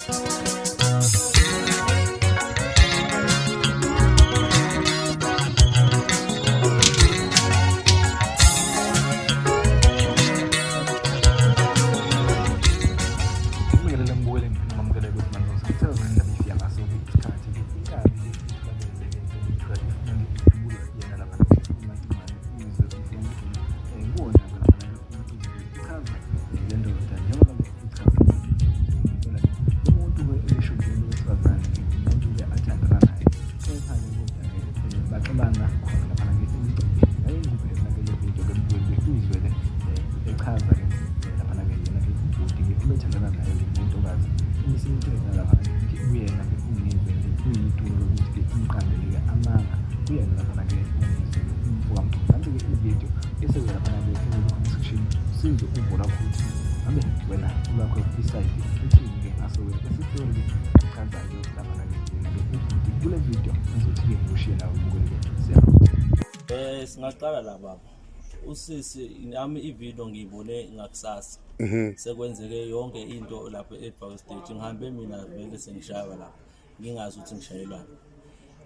Ngibingelele mbukeli ngiphinde ngamukele ukuthi manje usithela indaba ifika ngaso isikhathi inkabi ithola ifuna idubule yena lapha uMacimane izwe ifuna kuwona lapha ichaza le ndoda njengoba ichaza umuntu esho nje wesifazane umuntu-ke athandana naye kepha-ke kodwa-ke baxabana khona laphana-ke emcimbini. Yayingikuphela-ke le video-ke mbukeli-ke uzwe-ke echaza-ke laphana-ke yena-ke ubhuti-ke ubethandana nayo-ke le ntokazi imisimtshela laphana-ke ukuthi kuyena-ke uNgizwe-ke kuyitulo lokuthi-ke imqambele-ke amanga kuyena laphana-ke uNgizwe-ke umfo kaMchunu. Nansi-ke ividiyo esekuya laphana-ke comment section sizwe uvo lwakho ukuthi ngabe wena olwakho isayidi uthini-ke ngaso-ke lesitori-ke sichazayo laphana-ke yena-ke ubhuti kule video ngizothi-ke ngikushiye nawe ubukele-ke. Siyabonga. Singaqala la baba. Usisi nami ivideo ngiyibone ngakusasa. Sekwenzeke yonke into lapha eBack Stage. Ngihambe mina vele sengishaywa lapha. Ngingazi ukuthi ngishayelwani.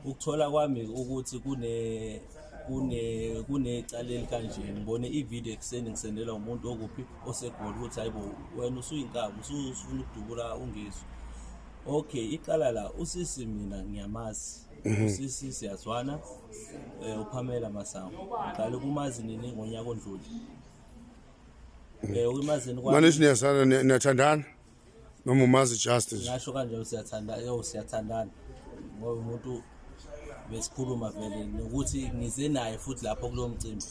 Ukuthola kwami ukuthi kune kune kunecala elikanje ngibone ivideo ekuseni ngisendelwa umuntu okuphi oseGoli ukuthi hayibo wena usuyinkabi usufuna ukudubula uNgizwe. Okay, icala la usisi mina ngiyamazi. Usisi siyazwana uPamela Masango. Ngiqale ukumazi nini ngonyaka ondlule. Ukumazini kwami. Manje niyazana niyathandana noma umazi just nje? Ngasho kanjalo siyathanda, yo siyathandana. Ngoba umuntu besikhuluma vele nokuthi ngize naye futhi lapho kulowo mcimbi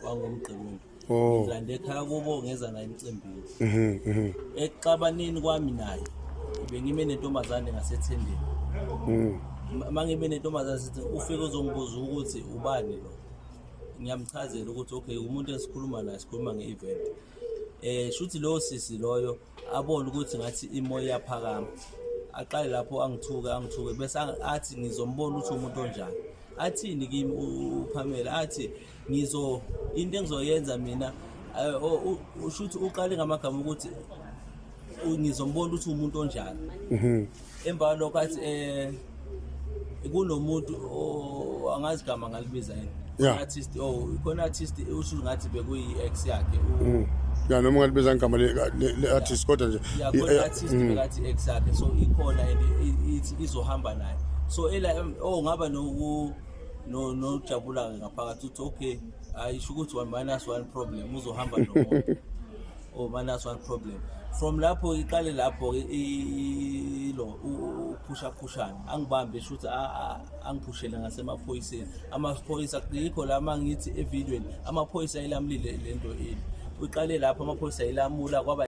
wangoMgqibelo. Oh. Ngilande ekhaya kubo ngeza naye emcimbini. Ekuxabaneni kwami naye bengime nentombazane ngasethendeni. Mangibe nentombazane sithi ufike uzongibuza ukuthi ubani lo. Ngiyamchazela ukuthi okay umuntu esikhuluma naye sikhuluma nge-event. Shuthi lo sisi loyo abone ukuthi ngathi imoya iyaphakama. Aqale lapho angithuke bese athi ngizombona ukuthi umuntu onjani. Athini kimi uPamela athi ngizo into engizoyenza mina ushuthi uqale ngamagama ukuthi ngizombona ukuthi umuntu onjani. Emva lokho athi kunomuntu angazi igama ngalibiza yini. Artist khona artist usho ngathi bekuyi ex yakhe. Ya noma ungalibiza ngegama le artist kodwa nje ya khona artist bekathi ex yakhe so ikhona and ithi izohamba naye. So ela ngaba noku no nojabula ngaphakathi uthi okay ayisho ukuthi 1 minus 1 problem uzohamba nomuntu. Oh minus 1 problem. From lapho iqale lapho ilo uphusha phushana angibambe shuthi angiphushele ngasemaphoyiseni. Amaphoyisa yikho la mangithi evidweni amaphoyisa ayilamulile lento ini. Uqale lapho amaphoyisa ayilamula kwaba